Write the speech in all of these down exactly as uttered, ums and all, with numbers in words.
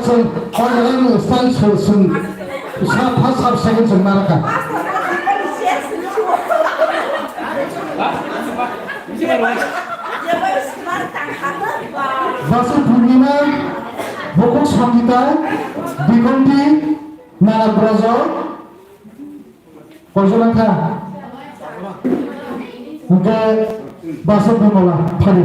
Koi jaga ni style se sung sa first half second sung naraka. Basu Purnima, Bokuk Sangita, Digonti, Nana Brojo, Koijon wngkha? Hwnkhe Basuk Bimola phari.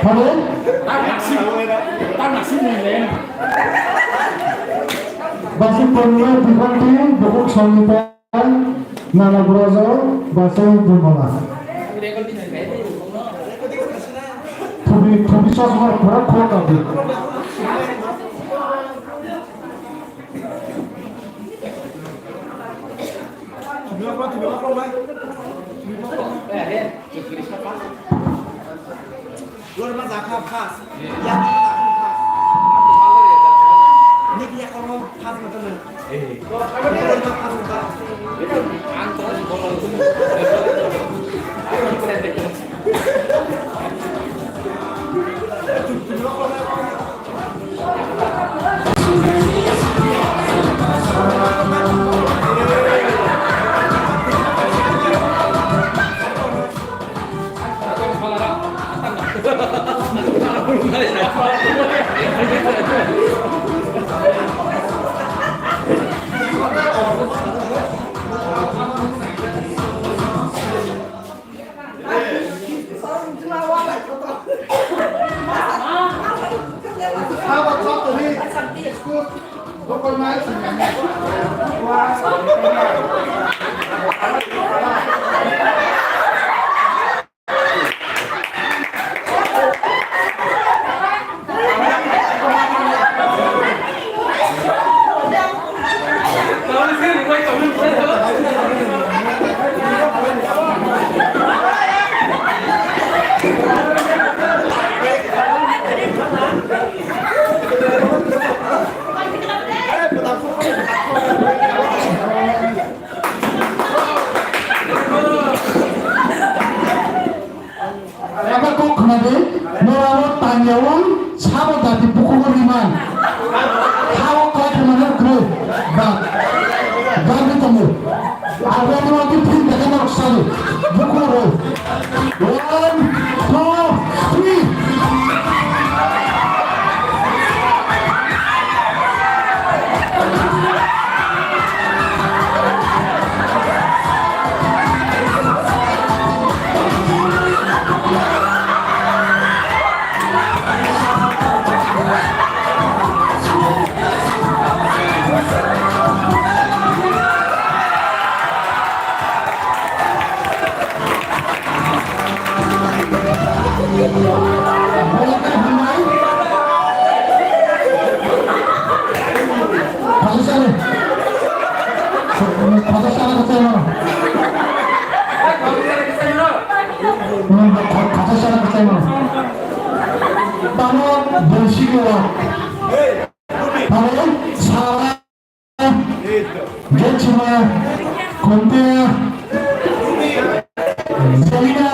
Phari? Basuk Bimola, Digonti, Bokuk Sangita. Nana Brojo, Basai Bimola. Thubi, thubi chosma pura khulok di. Lorma jakha phas. Yakni jakha phas. Nik yakormo phas mata nang. Lorma phas mata. Eba kok khna di, norok tangya wng, sabo dati bukugo riman. Hao kok khna di kwrwi, ba, ba di tongo. Abo ni wngkhe thik dakhe norok sadi, bukugo rw. One, two, three. Tamo bolsi ko. Tamo sara. Jechima, Kuntia, Zelina,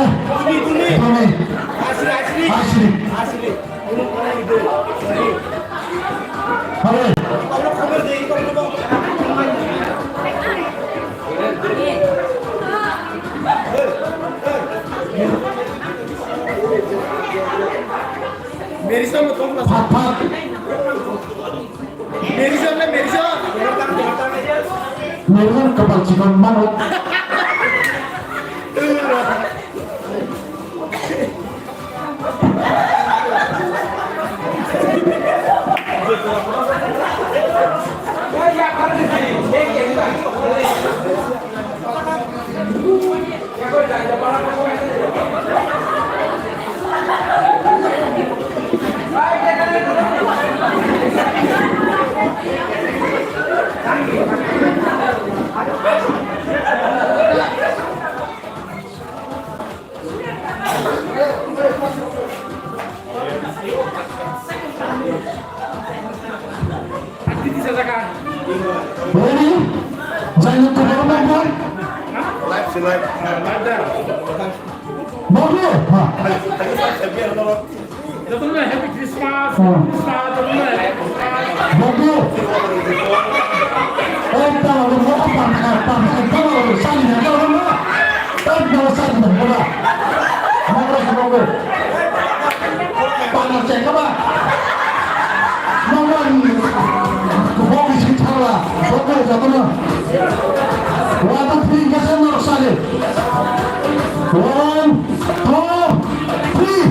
Tumi, Asri, Hare. Phak, phak. Merijon le merijon. Merijon kapal chikon mano. Ready? Jangan terlalu banyak. Live, live. Bobby, ha. Jotono happy Christmas, hmm. Christmas, jotono happy Christmas. Bobby. Ekta abo mo apa na apa na apa na sani na apa na. Ekta sani na apa. Mana sih Bobby? Mana sih apa? Mana ni? Bobby sih chala. Bobby jotono. One, two, three, kasih na sani. One, two, three.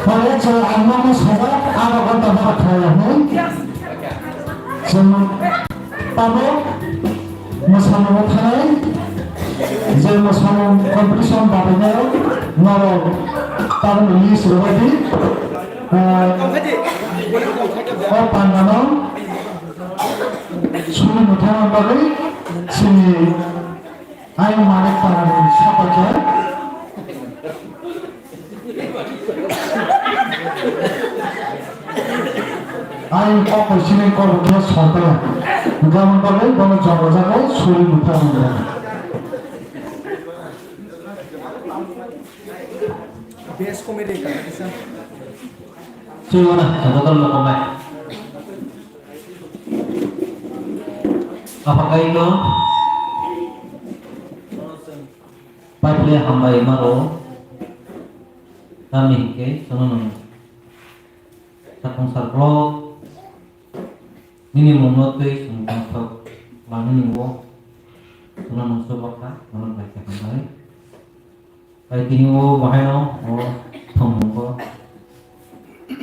Pare chwng ang nono sajak, aro ghonta bara khlai ya hwn. Chwng tabuk mwsamung thanai, je mwsamung competition babainai norok tabuk list rwbai di. Ah, o pandano suri mwthangna bagwi chini Ayang Manik Tarani sapa khe? Ayang kok bai sini kok khe sapa ya? Gamon bagwi bono jogo jago suri mutha munda. Best comedy ka kisa. Sui mana, joto tol lo komai. Apa kaino? Paiphle hambai maro. Tamni hingke sono nung sakong saklok nini mungno twi songthok langnini o sono nung subakha, mono bai khe hambai. Bai tini o bahaino o thwngmung bo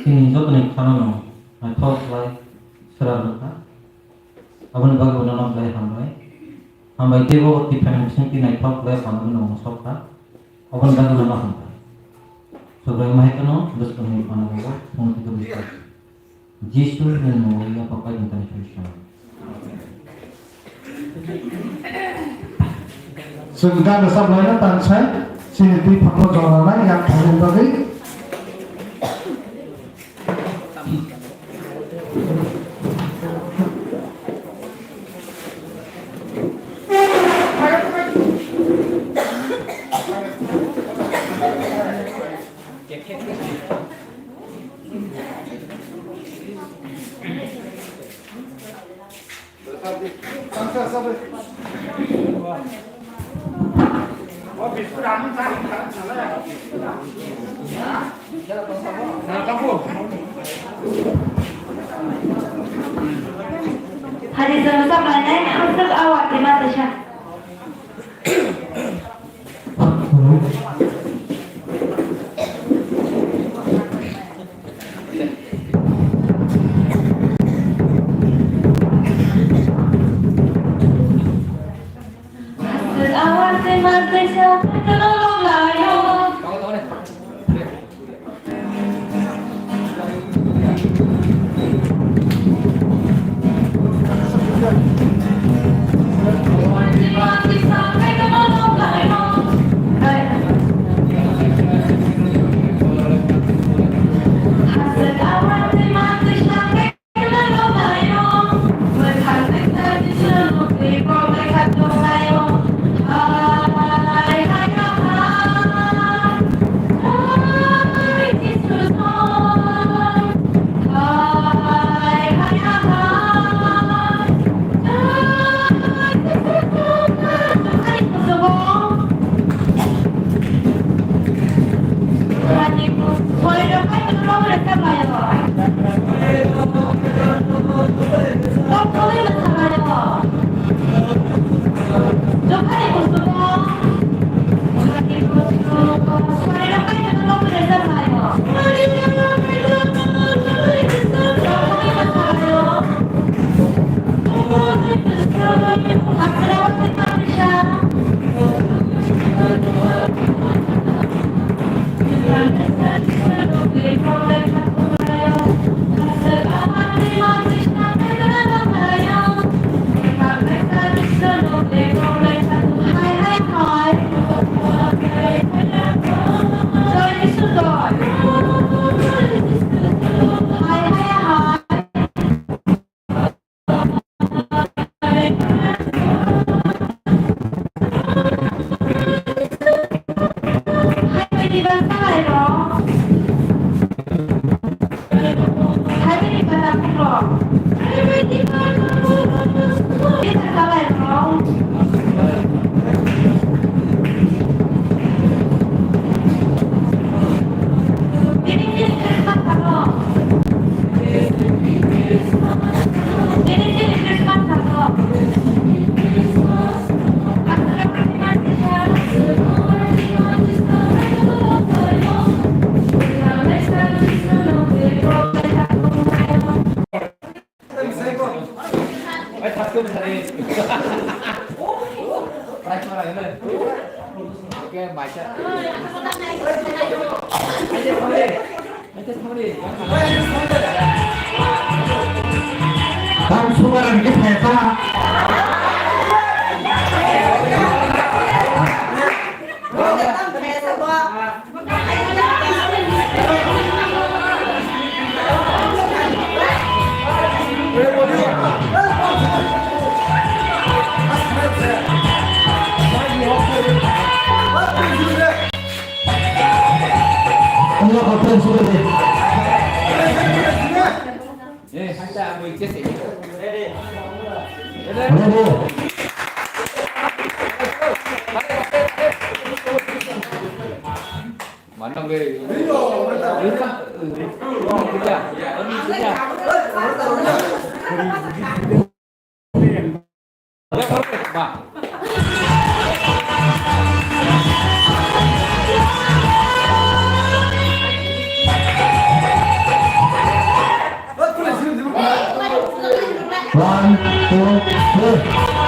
chini jotoni khana no naithok khlai swrang rwkha. Aboni bagwi bono belai hambai. Hambai teibo o tiphani bisingtwi naithok khlai phanagwi no mosok kha. Aboni bagwi bono hambai. Subraiyung hai kheno bwskangni phanagwi bo thwngwi tongwi kha. Jisu ni mungwi yapha pai tongthani solution. Chwng gana saplaina tangsai chini twi phangno jorana yak thangni bagwi. Hari sama-sama naik, masuk awak di mata syah. Tam sugar ang kita. Eh, hasta muy que se. Mana gue? One, two, three.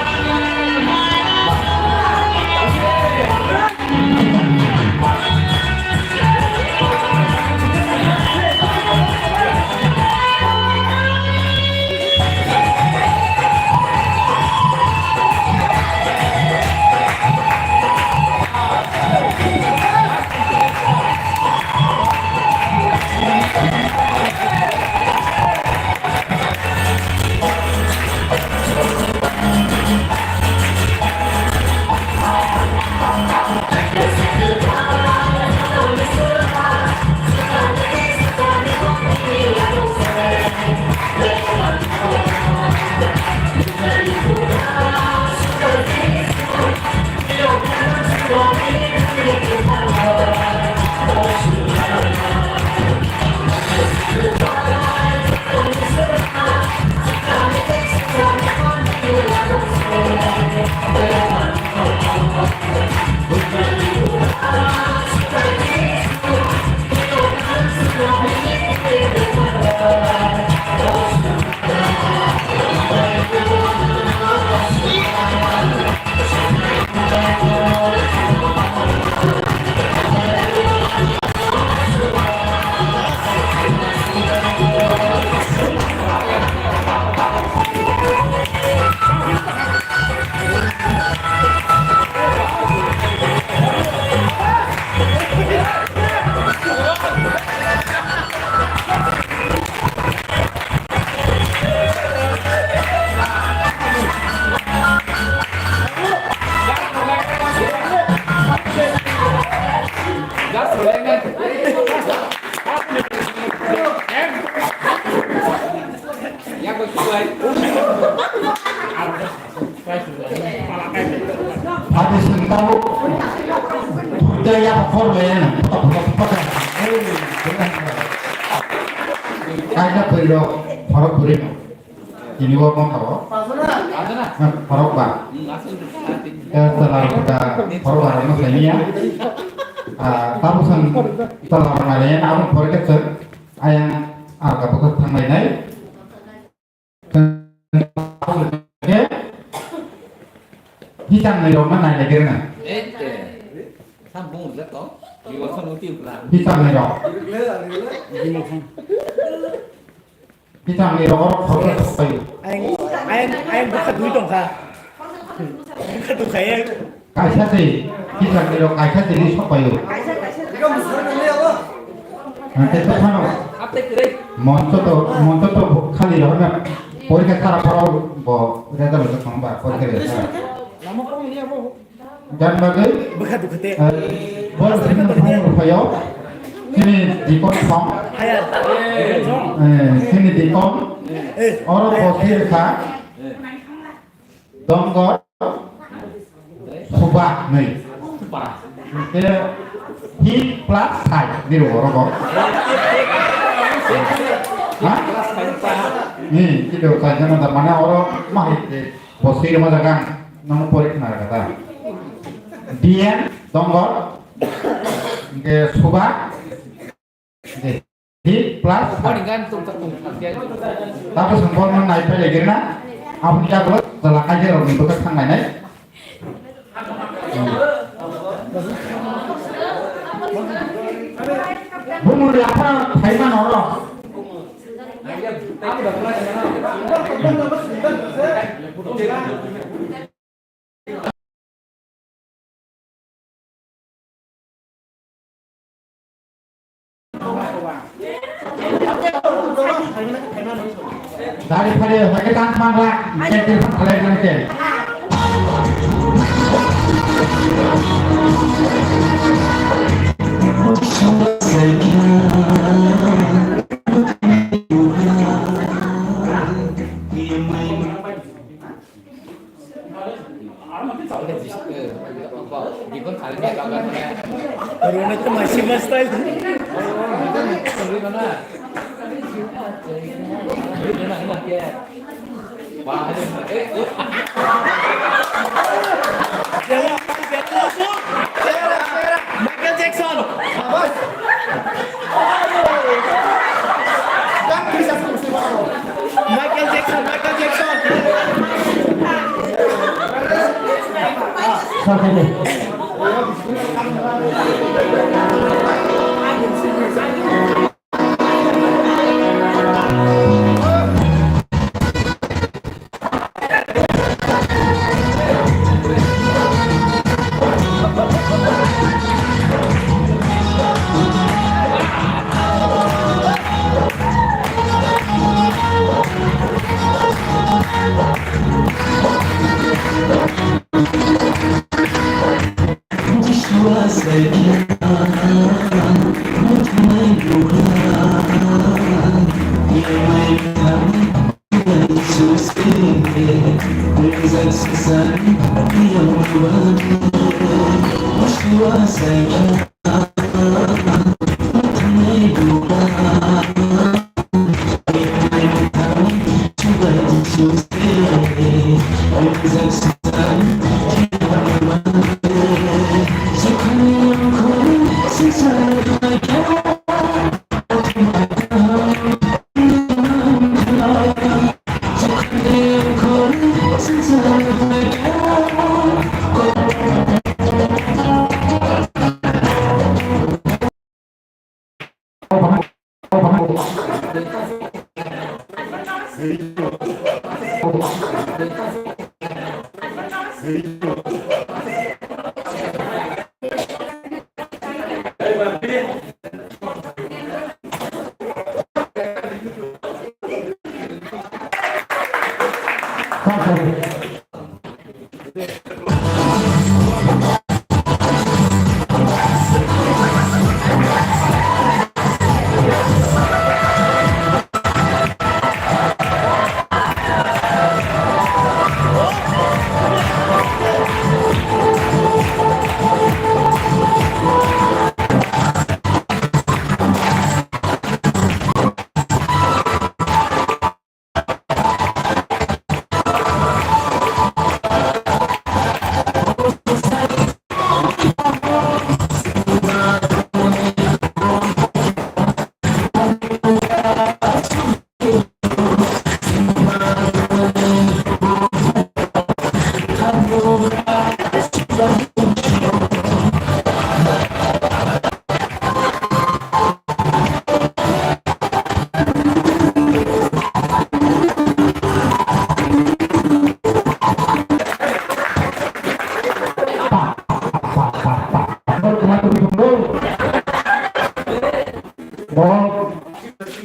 Ate sing tau. Buddha ya khor le na. Kaisa pori rok khorok bwrwi no. Tini o motha o. Khorok ba. Eh, chwla rok da khorok ba rok no saini ya. Ah, tabuk sang chwla rok nai ya, abo pore khe chwng ayang arka bwkhak thang lai nai. Hichang nai rok ma nai lai khe na. Hichang nai rok. Hichang nai rok oro khorok sok paio. Ayang, ayang, ayang bwkha dui tong kha. Bwkha dui kha yang. Kaisa se, hichang nai rok kaisa se ni sok paio. Hwnkhe to phano. Moncho to, moncho to khali rok na. Porikha sara pharo bo result rok thang ba, porikha result. Gan bagwi, bwkha dukhate. Eh, bol sini thong ruphayo. Sini dikon thong. Haya. Eh, sini dikon. Eh. Oro bosir kha. Dongor. Suba nei. Ke hit plus thai. Ni ro oro go. Ha? Ni, kito thai jana da mana oro mahit. Bo swi rwma jaga ang nang pori khna rwkha ta. D N Dongor, hwnkhe Suba, hwnkhe D plus. Tabuk swng bol nang nai phai lai giri na. Aboni yagulo jala kaisa rok ni bwkha thang nai nai. Bumung lapha thai ma noro. Dari pada pakai tangan lah, cek telepon kalian nanti. Rona to masi mas style. Michael Jackson, Michael Jackson.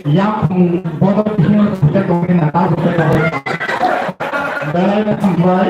Yakung bodo khe sujak tongwi na ta sujak tongwi. Belai no hambai.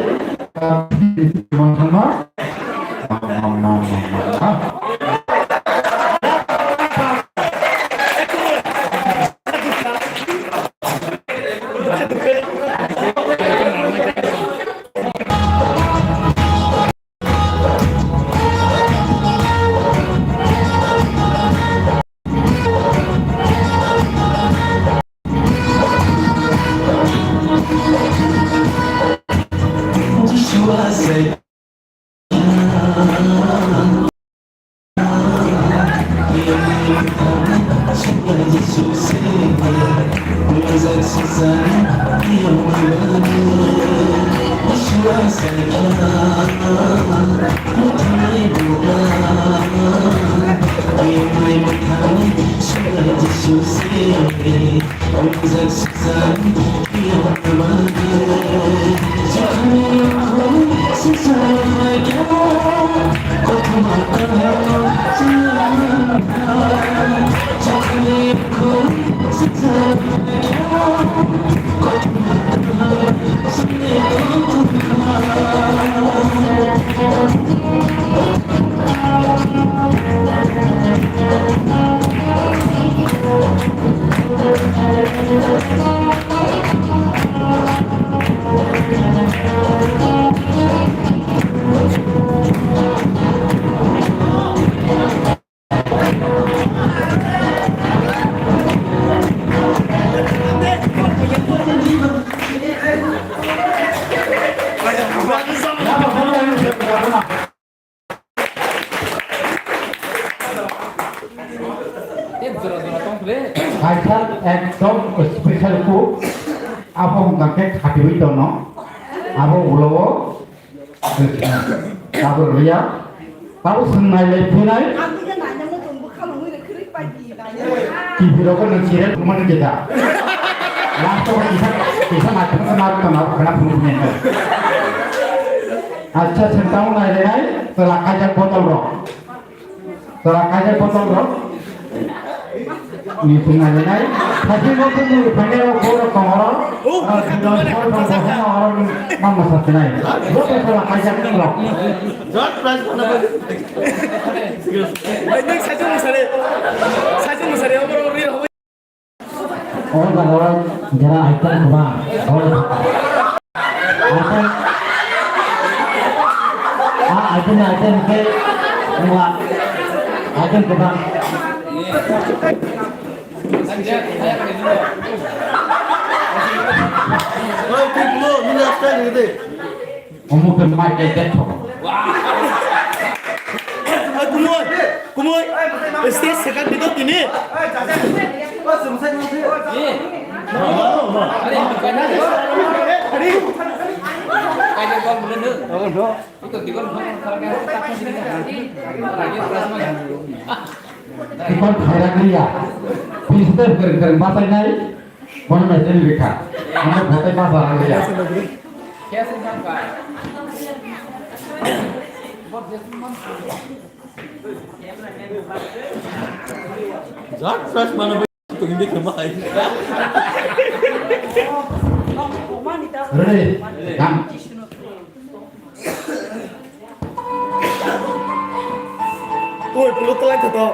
Kaisa ekdom special cook, abo hwnka khe khatiui tono, abo ulo o abo rwya, abo swngnai lai phinai. T V rok no serial mani jeda. Last o kisa, kisa naithok khe narwk tong abo khna phunuk phunuk. Acha, sentao nai le nai, tola kaijak botol rok. Tola kaijak botol rok. Ni phunuk nai le nai. Haji mo phunuk phunuk rok borok tong oro. Oro sendal sendal tong bohong oro ni mamma sa nai. Bote tola kaijak rok. Jot prize mana bagi? Bai, nang sajung musare. Sajung musare, obo, obo, obo. O jaga o jara item kwbang. Item. A item, item ke wngma. Item kwbang. Oi, twi pulo, nini astai nini de. Omo khe mai khe de thok. Kumoi, kumoi, stage second video tini. Ikon khairak liya. Pistes kering kering batai nai. Bono mesen bikha. Amo bhatai basa rang liya. Jat fresh mana bai tu hindi kemai. Ready? Come. Oi, pulut telan kata.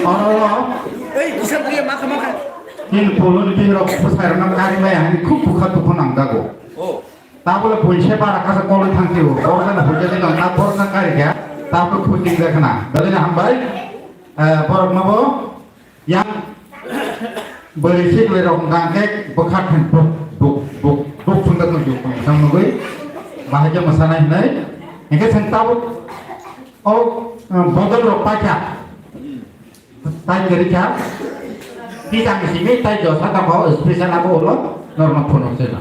Oro. Ei, kisa priya, makha, makha. Tin pulun tin rok bwsai rok nang kari maya hani khub bukha dukhu nang jago. Oh. Tabole poisa bara kasa koloi thang tio. Borok jani poisa din nang, borok nang kari kha. Tabole khuting jakhna. Dalai hambai. Eh, borok mabo. Yang beri sik le rok nang khe bwkha thang buk, buk, buk, buk sung da tong juk. Tang nugui. Bahai jama sanai hinai. Engke sang tabuk. O, eh, bodol rok paikha. Tai kwrwi kha. Twi tang simi tai josa tamo special abo ulo norma phunuk se.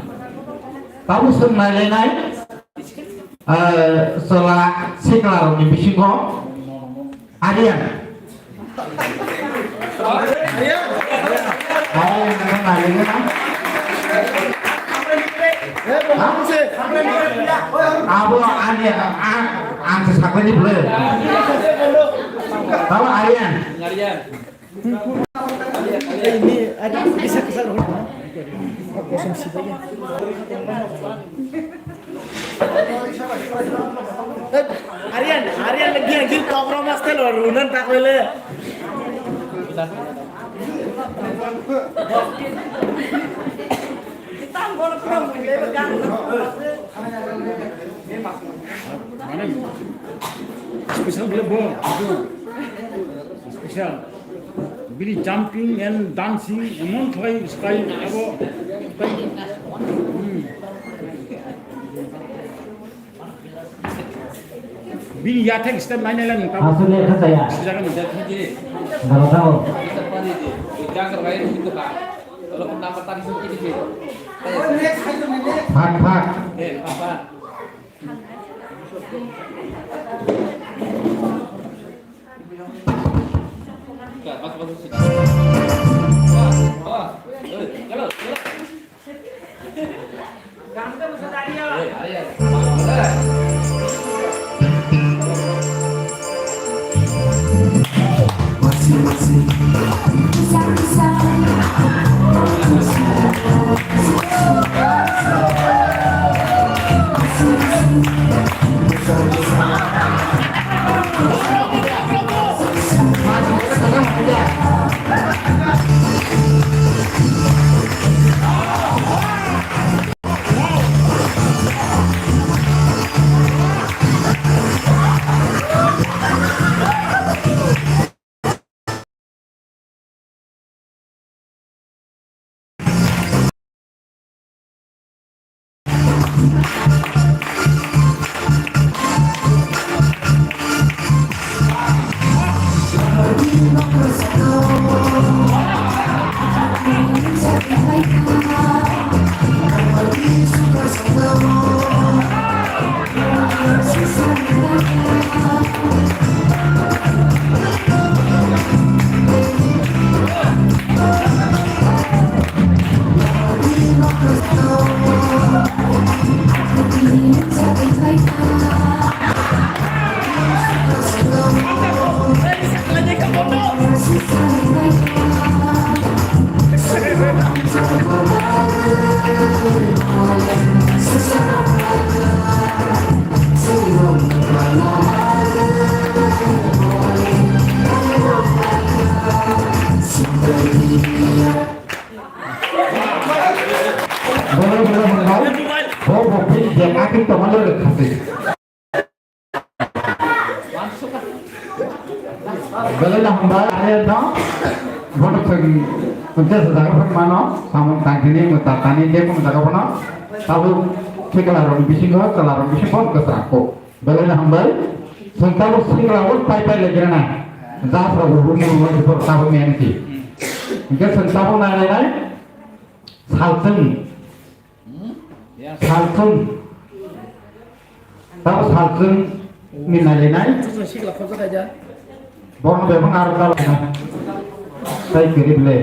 Tabuk swng nai lai nai. Eh, chwla sikla rokni bisingo Aryan. Aryan, nang nai lai na. Abo ani, a-, ang se sakani bwle. Abo Aryan. Aryan. Ini ada bisa kesal. Aryan, Aryan lagi yang gil tokro mas telo runan tak lele. Mane special bole bo. Special. Bini jumping and dancing emon khlai style abo. Hmm. Bini yathek step nai nai lang tamo. Aswk le kha chaya. Sijaga ni jat ni. Daro daro. Phak phak. Borok borok hwnba, bo bo phi je akhir tongma lori khasi. Belai no hambai, are no, bono thwng, thwng jaga phang mano, samung tangtini, mwta tani, je kono jaga bono, tabuk thikla rok bisingo, chwla rok bisingo, kwsang kho. Belai no hambai, chwng tabuk sikla o pai pai lai gana, jas rok rumi rumi rumi tabuk miyang si. Hingke chwng tabuk nai nai nai, salchwng. Salchwng. Tamo salchwng ni nailainai. Borno bebak aro dalana. Tai kiri bele.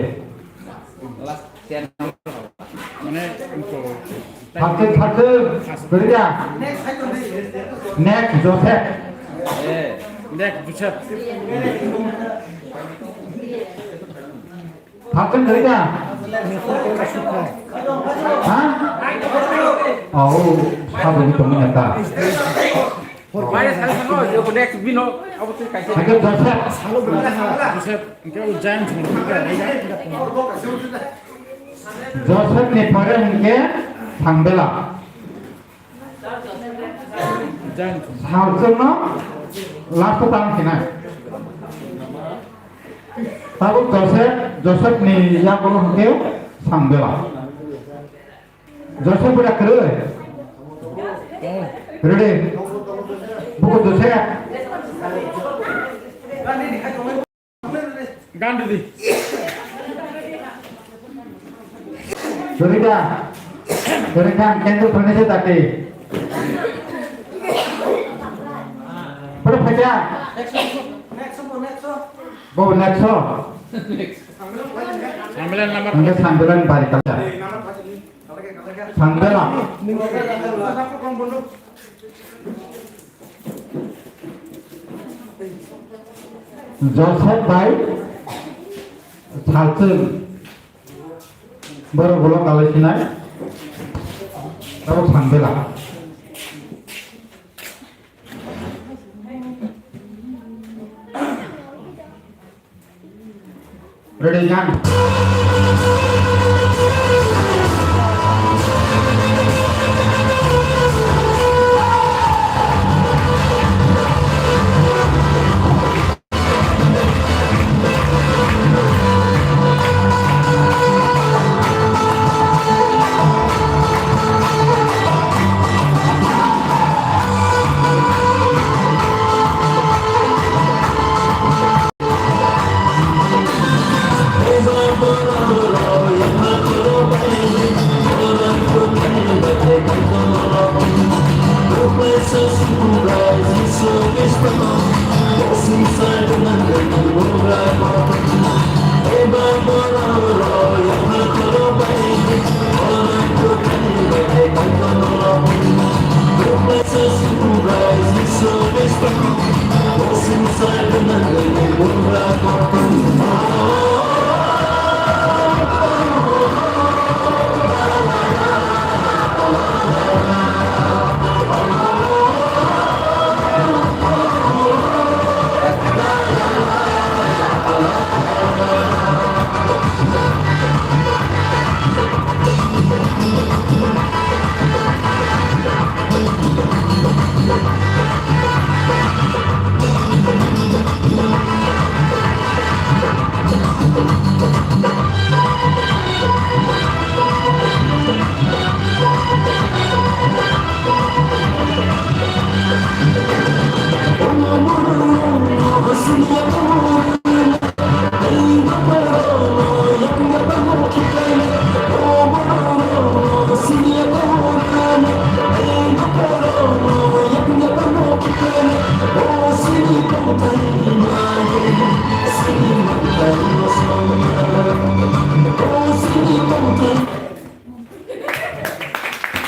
Salchwng, salchwng. Beri ya. Next, Joseph. Next, Joseph. Phaktwng kwrwi da? Ha? Oh, saboni tongmani ta. Bai, salo, salo, yo, next bino, abo twi kaisa. Hake Joseph. Salo, salo. Joseph, hingke o James, hingke o James. Joseph ni pore hingke Sangbela. James. Salsongno last o tang khinai. Tabuk Joseph, Joseph ni yakulo hingke Sangbela. Joseph bwrwi kwrwi. Ready? Buku Joseph. Gan ridi. Ready da? Ready da? Candle thani se dati. Pura phaja. Bo next. Sambilan number. Angke sambilan bari kaca. Sandela. Joseph bai Salchung. Borok bolong kalai sinai. Tabuk Sandela. Ready, yan.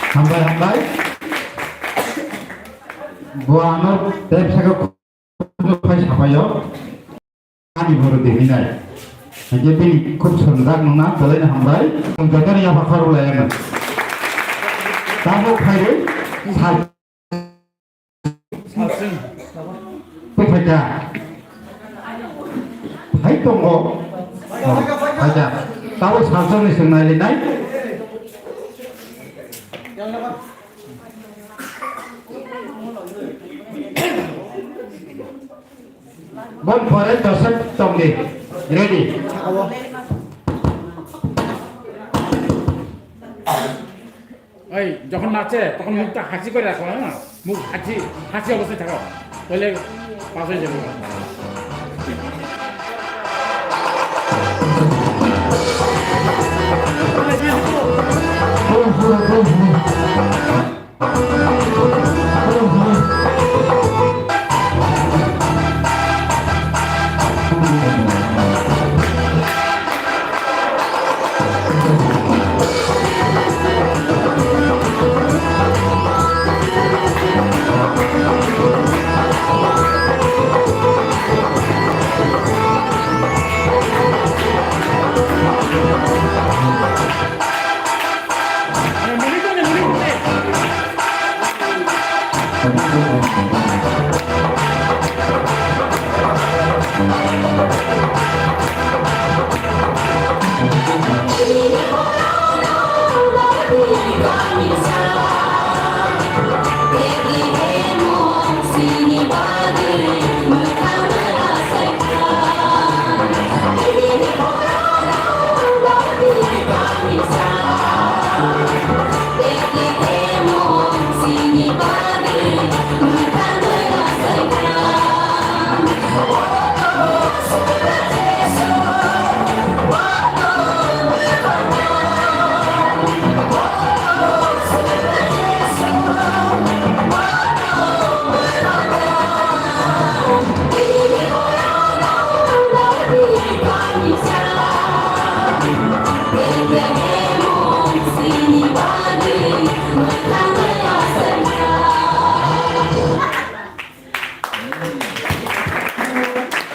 Hambai, hambai. Bo ano tep saka khum phai sapaio. Ani boro dehinai. Hingke bini khub swngjak nungna, belai no hambai. Ang joto ni yapha khorok lai ano. Tamo khairoi, sal. Salsing. Tuphaika. Hai tongo. Oh, phaika. Tamo salsong ni swngnai linai. Bon pore Joseph tongdi. Ready. Ei, যখন নাচে, তখন মুখটা হাসি করে রাখো, হ্যাঁ? মুখ হাসি, হাসি অবস্থায় থাকো। তাহলে পাস হয়ে যাবে।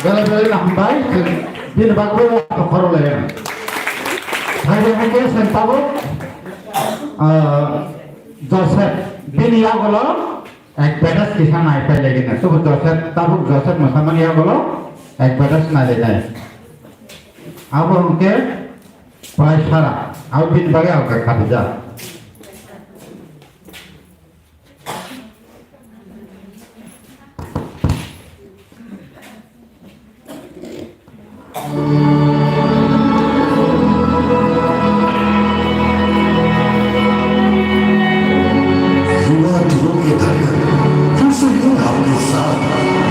Belai belai no hambai, bini bagwi khorok lai. Hai hai ke sen tabuk, ah, Joseph, bini yagulo ek bedas kisa nai pai lagi na. Tabuk Joseph, tabuk Joseph mosamani yagulo ek bedas nai lai nai. Abo hwnkhe prai sara, abo bini bagwi abo kha khatijak. You are Dhruv Kataria. फिर से है आपके साथ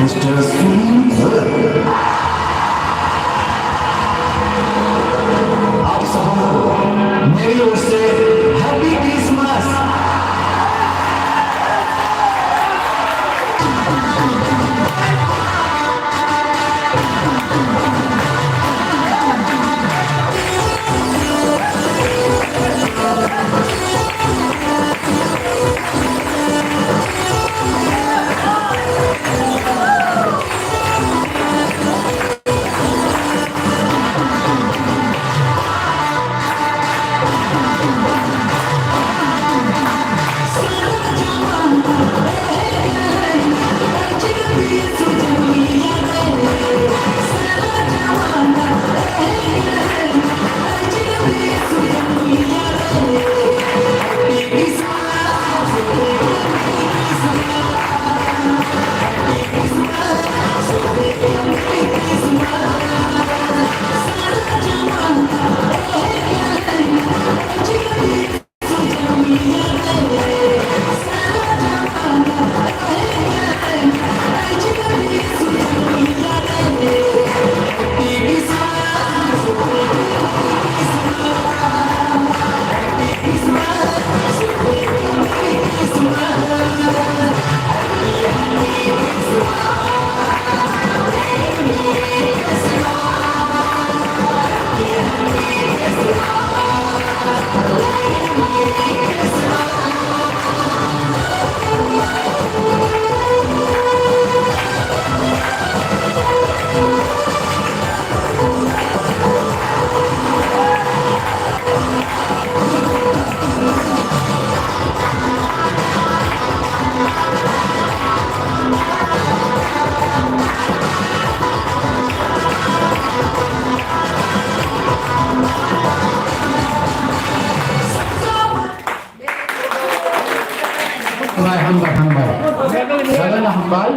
मिस्टर सुनील भोला। आप सबको मेरी ओर से happy Christmas. Hambai, hambai, hambai. Belai no hambai.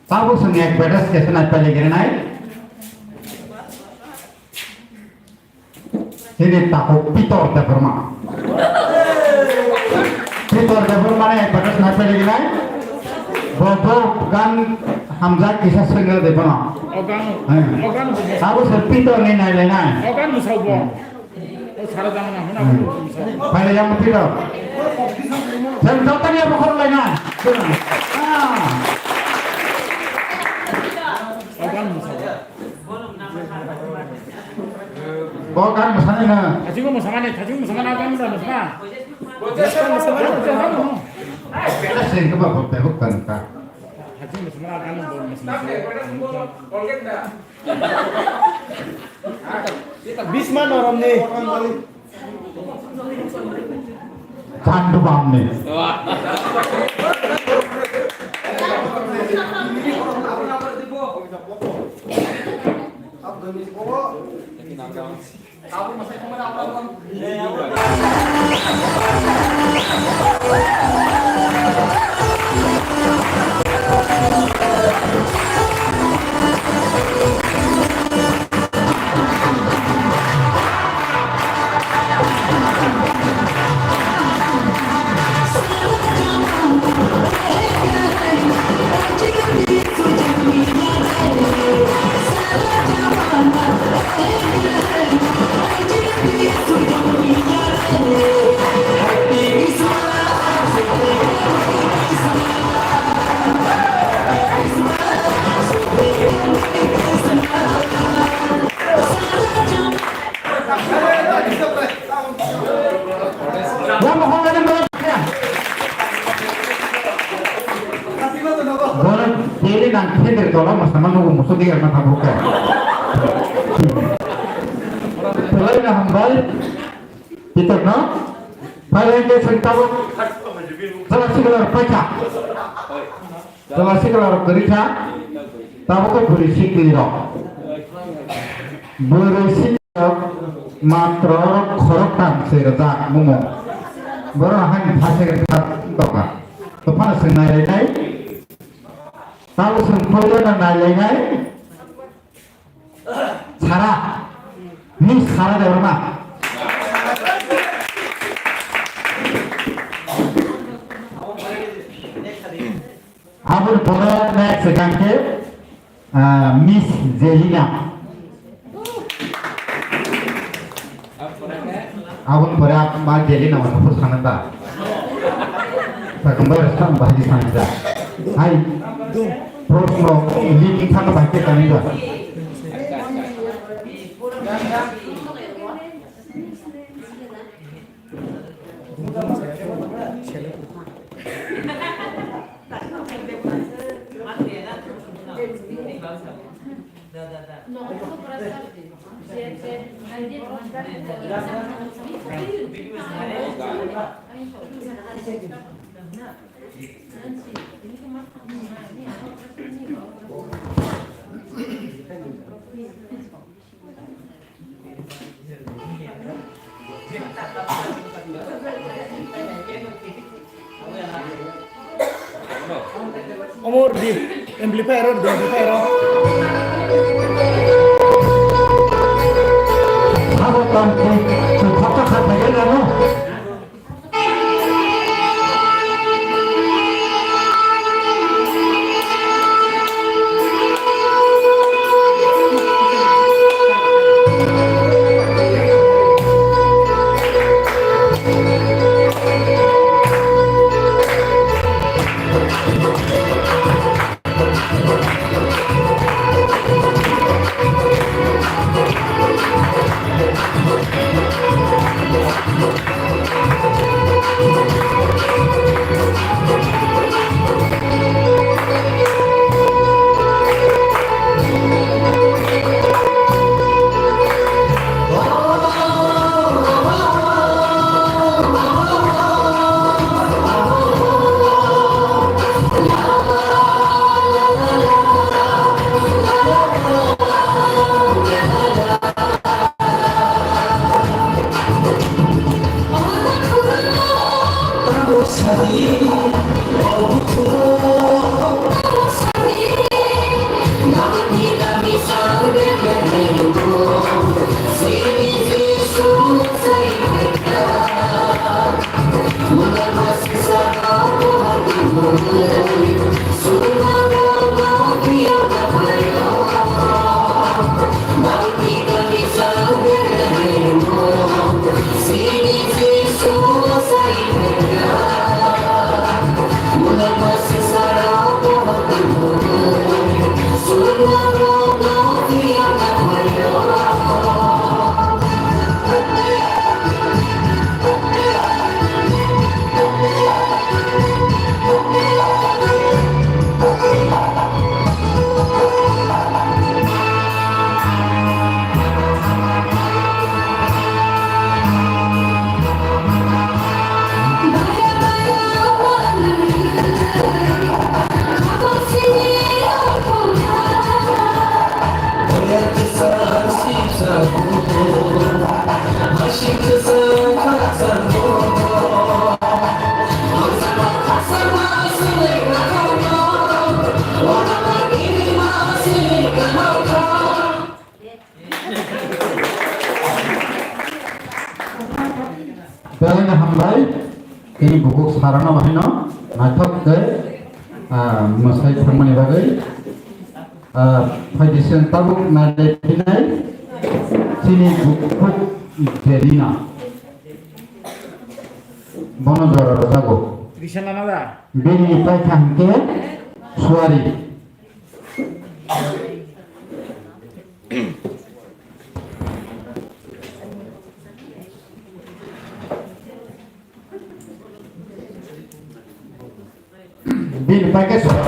Tabuk chwng ek bedas kesa nai pailaigwrwnai. Chini takhuk Pitor Debbarma. Pitor Debbarma ni ek bedas nai pailaigwrwnai. Bo, bo gan hamjak kisa swngna de bono. O gan, hmm, o gan. Abo se Pitor ni nai lai nai. O gan musao bo. O sara jang na huna. Hmm. Phaile yang Pitor. Sem jotani abo khorok lai nai. Ah. O gan musao. Bo gan mwsani na. Thajingo mwsamani, thajingo mwsamani, gan da mwsana. Sing ke ba bo bebok kan ka. Thajingo mwsamani, gan da mwsana. Bisma noromni. Chandu bamni. Sama nugo musuh dia na thabu ka. Belai na hambai. Kita na. Belai ke sengkalo. Salah sih kalau pacha. Jala sikla rok kwrwi kha, tabuk khe bwrwi sikli rok. Bwrwi sikli rok matro khoroktham se rwjak mumung. Borok haini thase kha doka. To phano chwng nai lainai. Tabuk chwng poilano nai lainai. Sara. Miss Sara Debbarma. Aboni pore next hwnkhe, ah, Miss Jelina. Aboni pore ap-, ma Jelina wano phur sananda. Takambai rasa bahagi sananda. Hai. Proshno link thangna bahagi sananda. Omo di amplifier o, di amplifier o. Habo tang, tang, tang, khapta khat bai gana no. Belai no hambai, tini bukhuk sarano bahai no naithok khe, ah, mwsai thangmani bagwi, ah, phaidi seng tabuk nailai phinai chini bukhuk Jelina. Bono jora rwjago. Bini paikha hwnkhe suari. Bini paikha su-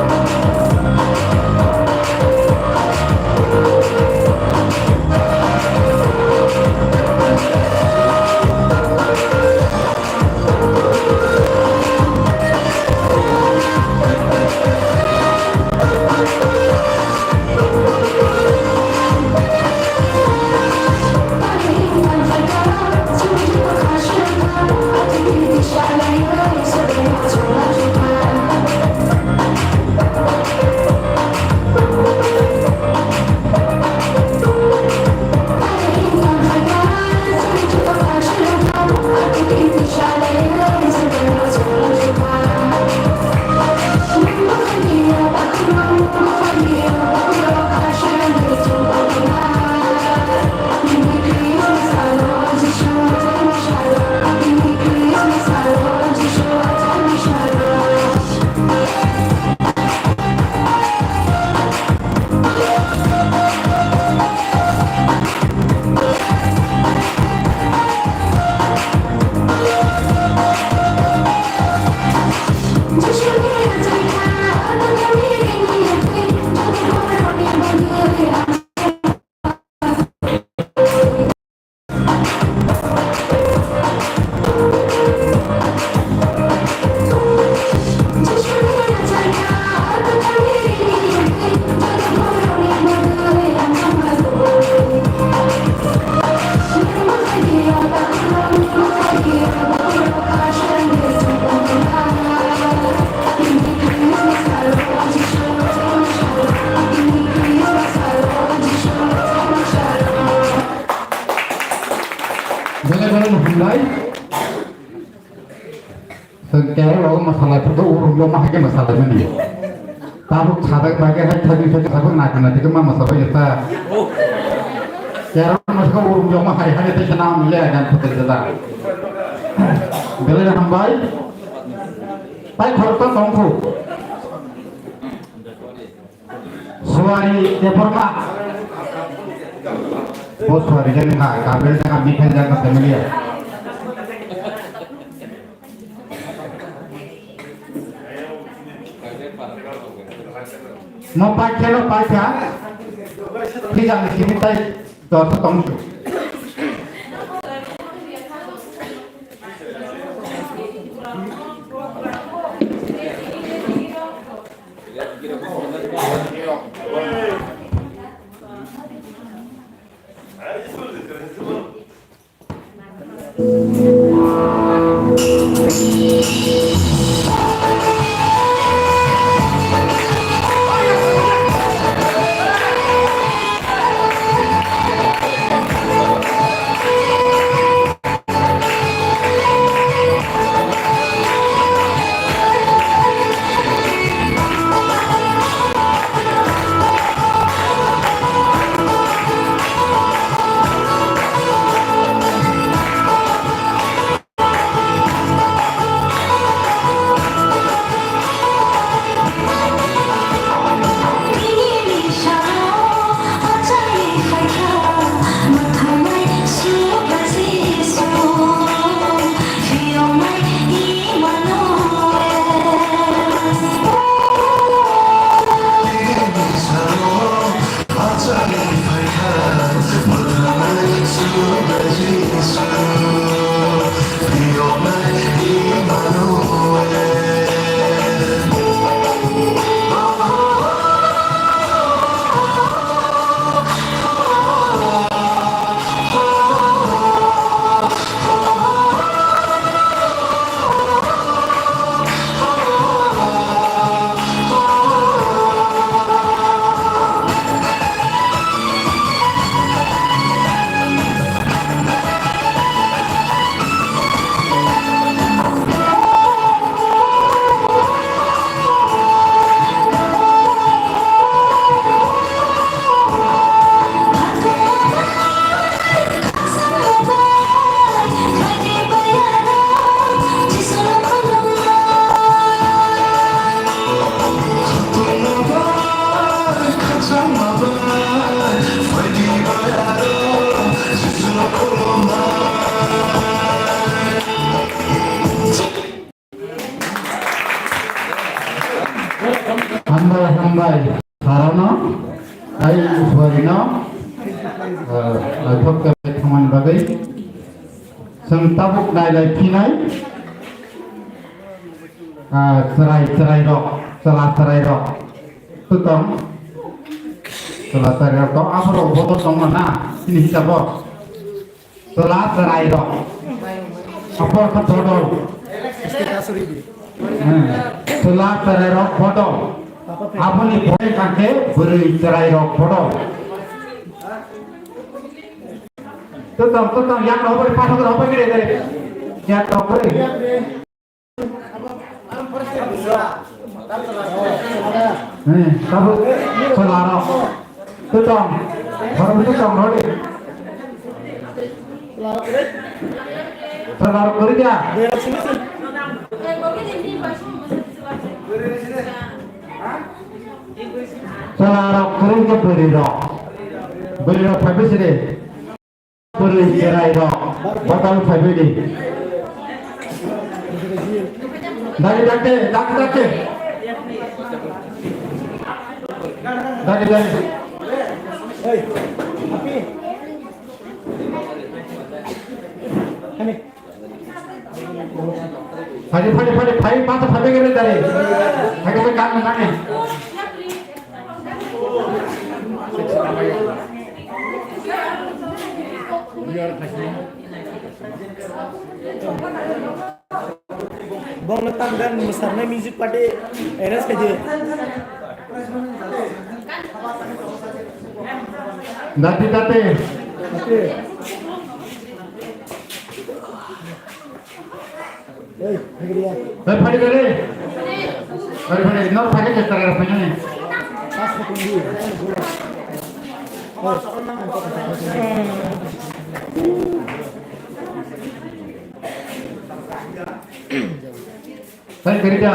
Lai. Sen kero lo masalai photo urung lo mahake masalai mani. Tabuk sadak bage hai thagi thagi sabuk naki naki ma masalai ta. Kero masalai urung lo mahai hai te sana mile ajan photo jada. Belai hambai. Pai khorok ta tongkhu. Suari Debbarma. Bo suari jani ha, kabel jani ha, miphai jani ha, family ya. Mo paikhe no paikha. Kijang ni simi tai dot tong. Hambai, hambai. Sarano, ai suarino, eh, naithok khe thangmani bagwi. Chwng tabuk nailai phinai, ah, chwrai, chwrai rok, chwla chwrai rok. Twtong, chwla chwrai rok tong, aphuru bodo tongma na, chini hisabo. Chwla chwrai rok. Apor khe bodol. Hmm. Chwla chwrai rok bodol. Aboni pore kangkhe bwrwi chwrai rok bodol. Twtong, twtong, yak rok bwrwi pathak rok bwrwi gede gede. Yak rok bwrwi. Eh, tabuk chwla rok. Twtong. Borok twtong rodi. Chwla rok kwrwi kha. Chwla rok kwrwi kha bwrwi rok. Bwrwi rok phai bwswk de. Bwrwi chwrai rok bodol phaibai di. Dagi dagi, dagi dagi. Dagi dagi. Hey, Happy. Honey. Phai, phai, phai, phai, mata phai begini dari. Phai, phai, kan, kan, ya. Bongno tamdan mwsarnai music party arrange khaidi. Dati, dati. Dati. Hey, phai kari. Phai kari. Phai kari. Nor phai kari, tara phai kari. Phai kari da.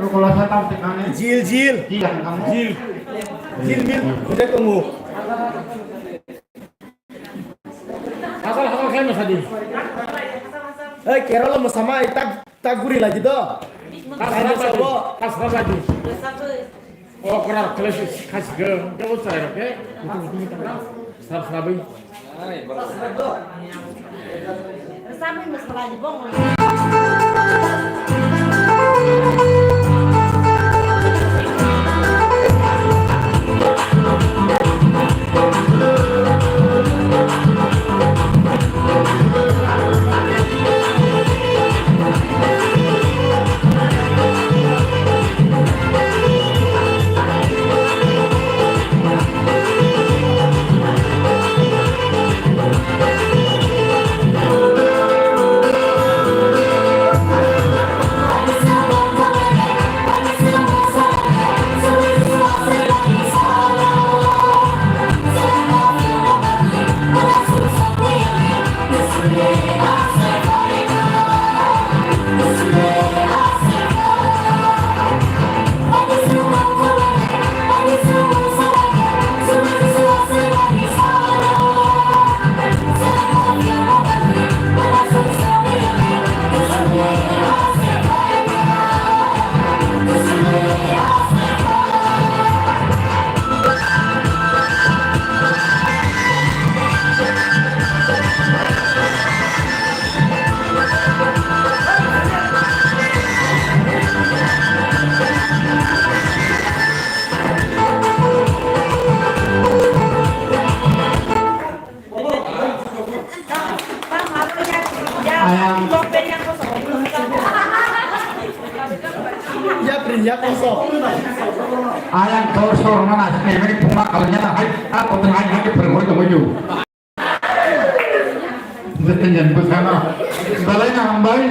Lo kola sa tam te kane. Jil, jil. Jil ang kamu. Jil. Jil mil. Udah tunggu. Hasal, hasal khlai mwsadi. Ei, Kerala mwsamai tak, tak guri lagi do. Kasra badi, kasra badi. Okra khlai si khasi go, kebo chai rok ke. Sab sab. Ayang. Ya, Prin, ya, kosong. Ayang, kosong, mana, sini, ini, puma, kalau nyata, hai, ah, kau tengah, hai, hai, pergi, pergi, pergi. Betul, jangan, bukan, ah. Balai, nah, hambai,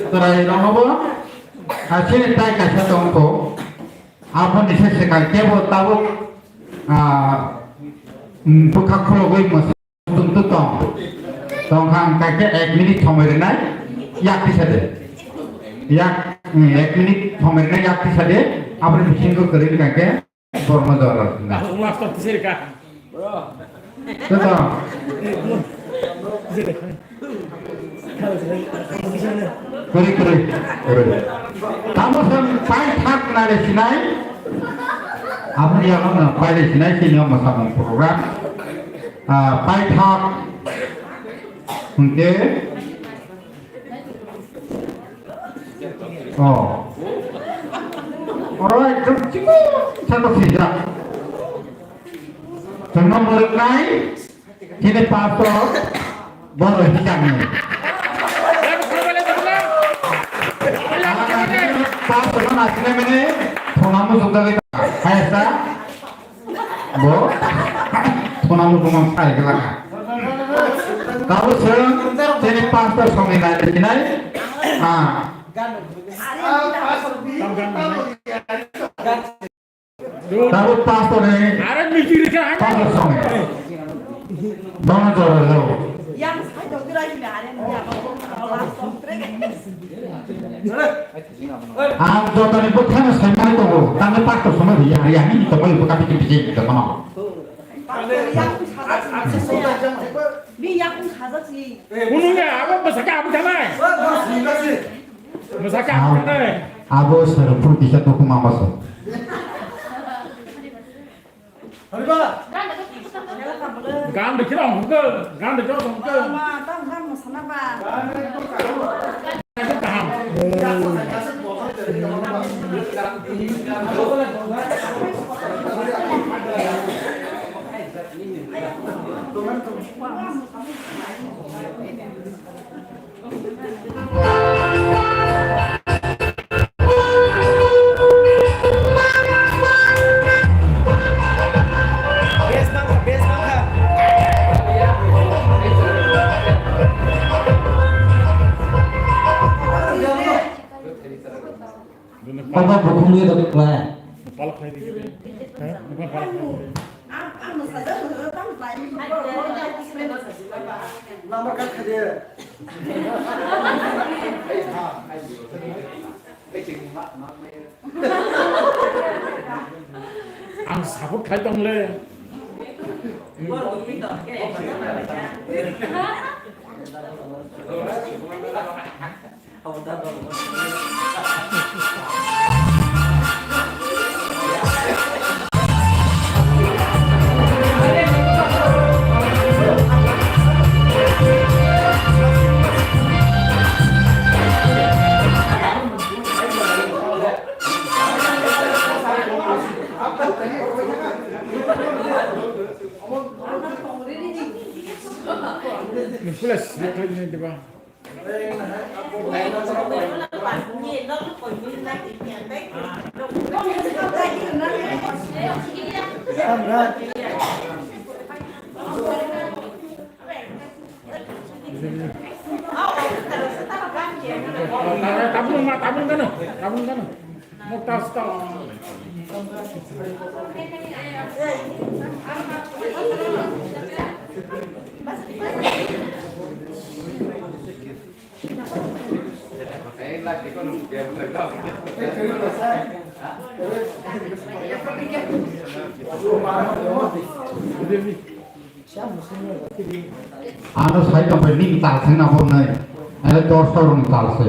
terai, dong, apa? Hasil, tai, kasih, dong, kok. Apa, nih, saya, saya, kayak, buat, tahu, ah, mm, buka, kalau, gue, mas- Tong to tong. Tong kha ang kha khe ek minute somoi rwnai, yak tisa de. Yak, mm, ek minute somoi rwnai, yak tisa de. Aboni bisingo kwrwi kha khe borma jora rwnai. Last of the series ka. To tong. Kwrwi, kwrwi, kwrwi. Tamo se pai thak nai le sinai. Aboni yago no pai le sinai, sini omo samung program. Ah, paithak hwnkhe, oh, oro ekdom chikon sano swijak. Chwngno mwrwknai chini pastor boro hikangni. Pastor no nasinai mani thona muchungjagwi ta. Hai sa. Bo, thona muchung mang sai gela. Tabo chwng chini pastor songni nai sinai. Ah. Tabo pastor ni pastor songni. Bono jora jao. Ang jotoni bwkhano saimani tongo, tamo pastor sono ri, ri, ani tongmani bwkha piti piti tongmano. Bini yakung sajak si. Ununge abo bwsakhe abo thanai. Bwsakhe abo thanai. Abo sir pur kisa tuku mama so. Gan de kira hongke, gan de kira hongke. Ma, tang gan mo sana ba. Apa bukhung dia tak kelai? Palak khai dikit. Hah? Bukan palak khai dikit. Number cut khai dia. Ang support khai tong le. Nicholas, nicholas, nicholas. Tabung ma, tabung kano, tabung kano. Mukta sto. Ano sai tong bai ning tal seng na bo nai. Ai dor sor ni tal se.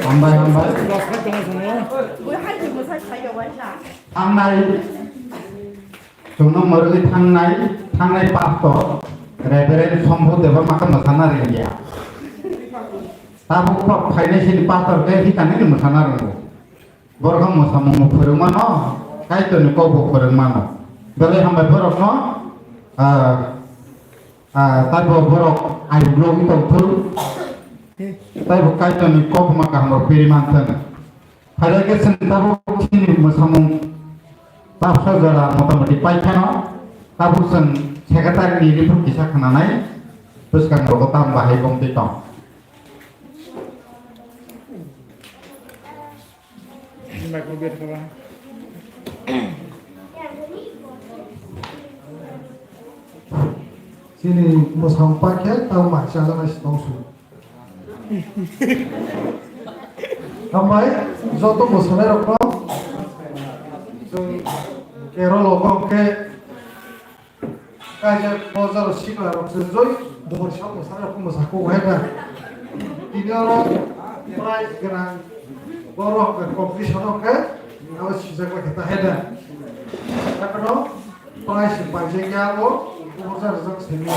Hambai, hambai. Thangnai, chwngno mwrwgwi thangnai, thangnai pastor, Reverend Sombhu Debbarma khe mwsana rwngya. Tabuk kok phainai sini pastor khe hikanini mwsana rwngo. Borok mwsamung phwrwng mano, Kaitorni kokbo phwrwng mano. Belai hambai borokno, ah, ah, taibo borok ayuk logwi tongthwng, taibo Kaitorni kokma kaham rok peri manthwng. Phaikhe chwng tabuk chini mwsamung tapsa jora motamoti paikheno, tabuk chwng secretary ni report kisa khwnanai, bwskang rogo tam bahai bongtwi tong. Chini mwsamung paikhe tamo mai chajaknai si tongsu. Hambai, joto mwsanairokno chwng Kerala o hwnkhe kaisa bojaro siklarok chwng joi dohor sak mwsanairokno mwsakuk hai da. Tini oro prize gwnang borok competition o khe abo sijak bai khe ta hai da. Haikhe no Price paijak ya o, buphang sa rijak simi.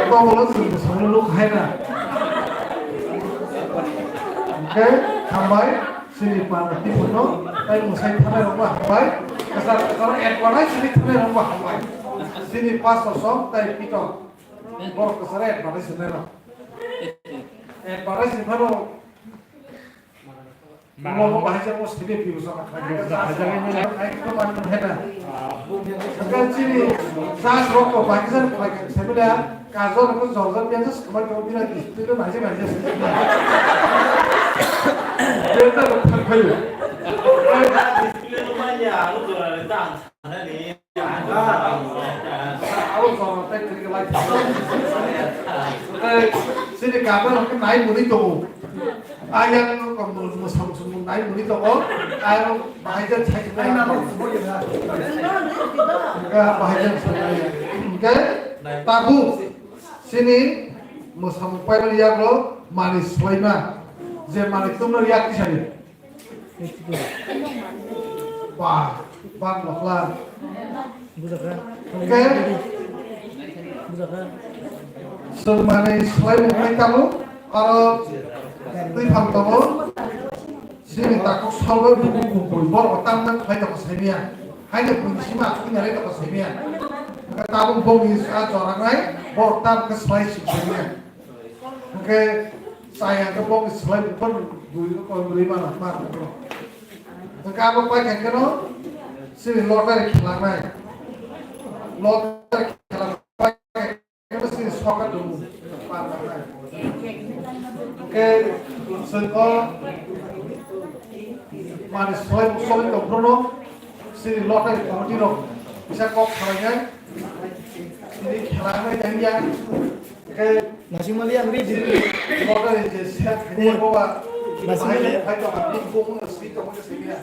Kobolo chwng bwskango nuk hai na. Khe hambai, chini panda tiphano, tai mwsai thanai rokbo hambai, kwchar kwcharo advertise chini thanai rokbo hambai. Chini pastor song tai Peter, borok kwcharo advertise chini rok. Advertise chini rok. Mo bahai jabo sini piu sama khai. Khai ko man hai na. Kan chini jas rokbo bahai jabo khai. Semina kajo rokbo jorjan biasa sekamar kau bina display lo bahai jabo. Beta lo khai khai. Display lo manya, anu dora le dan. Abo jorjan tai kiri lai. Sini kajo rokbo nai muni to. Ayang no kong mo mo sam sum nai muni to ko. Ayang bahai ja chai na. Ka bahai ja chai na. Ke tabu sini mo sam pai ya ko mani swlaima. Je mani tum no yak kisani. Ba, ba nokla. Bujakha. Ke? Bujakha. Sir mane slai mo kai tamo, aro twi phang tamo. Sini takuk salbai buku buku bor otam nang khai tamo saimia. Hai ne pun sima aku nyale tamo saimia. Ka tamo bong is a jorangai, bor tam ke slai sik saimia. Hwnkhe chaya khe bokni swlai buphang bui koi bwrwi mano ma buphang. Hwnkhe abo paikha kheno chini lottery khelanai. Lottery khelanai kheno chini sokat dumu. Hwnkhe chwng o mani swlai swlai tongphuru no chini lottery committee rok kisa kok khlainai. Chini khelanai tangya. Hwnkhe Nasing mali ang di. Order je set khaiya boba. Nasing mali. Hai to, hai to, sini to mo sini ya.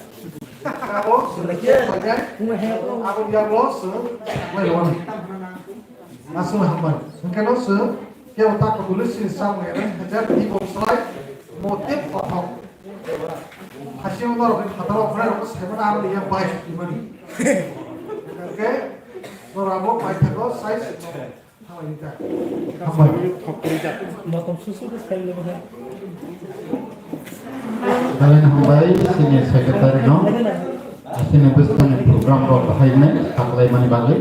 Abo sini ya. Abo dia lo se. Wai lo. Nasing hambai. Hwnkhe no se. Ke ta ko dulu sini sam ya. Hajar di bom slai. Mo tip kothok. Hasing mo ro khataro khna ro se mana abo ya bai mani. Hwnkhe no rabo bai thako sai se. Dalai hambai sini secretary no, sini bwskangni program rok bahai nai saklaimani bagwi.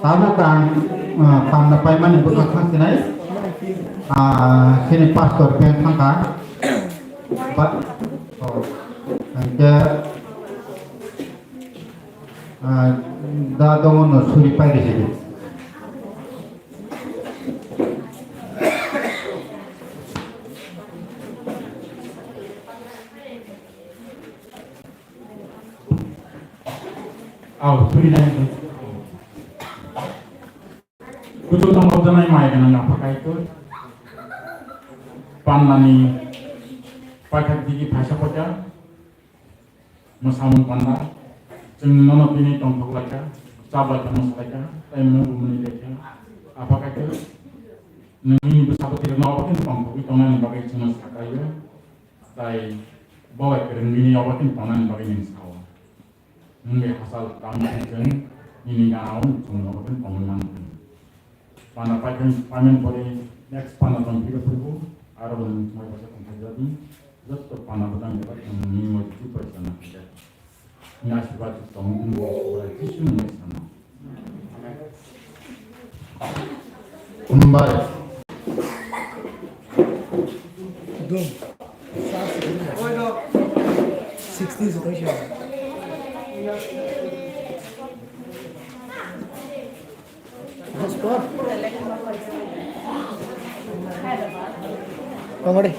Tabuk ang, ah, panda paimani bwkha thang sinai, ah, sini pastor pen thangkha. Ba-, oh, hwnkhe, Ah, da dongo no suri pai de sidi. Au, suri nai. Kuchuk tongthok janai mai gwnang Apha Kaitor. Pandani paithak digi phaisa pocha. Mwsamung panda. Chwng nono tini tongthok laikha, chap laikha, mwsa laikha, tei mung bumuni laikha. Apha Kaitor, nini bwsabo tirokno obo khe tongthokwi tongnani bagwi chwngno saklaio. Tai bo bai kwrwngwini obo khe tongnani bagwi nini sao. Nwng bai hachal tang khe chwng nini ganao chwng nogo tong tongwi man thung. Pana paikhe payment pore next pana tong phiro phuru aro bo nwng mai basa tong phai jadi. Jotto pana bwtang eba chwng nini moi twi paisa na phai jadi. Nini asirwad tong wng bo ora Jisu nwng bai sana. Mumbai. Dum. Sixty se tong siya. Hotspot. Tongore.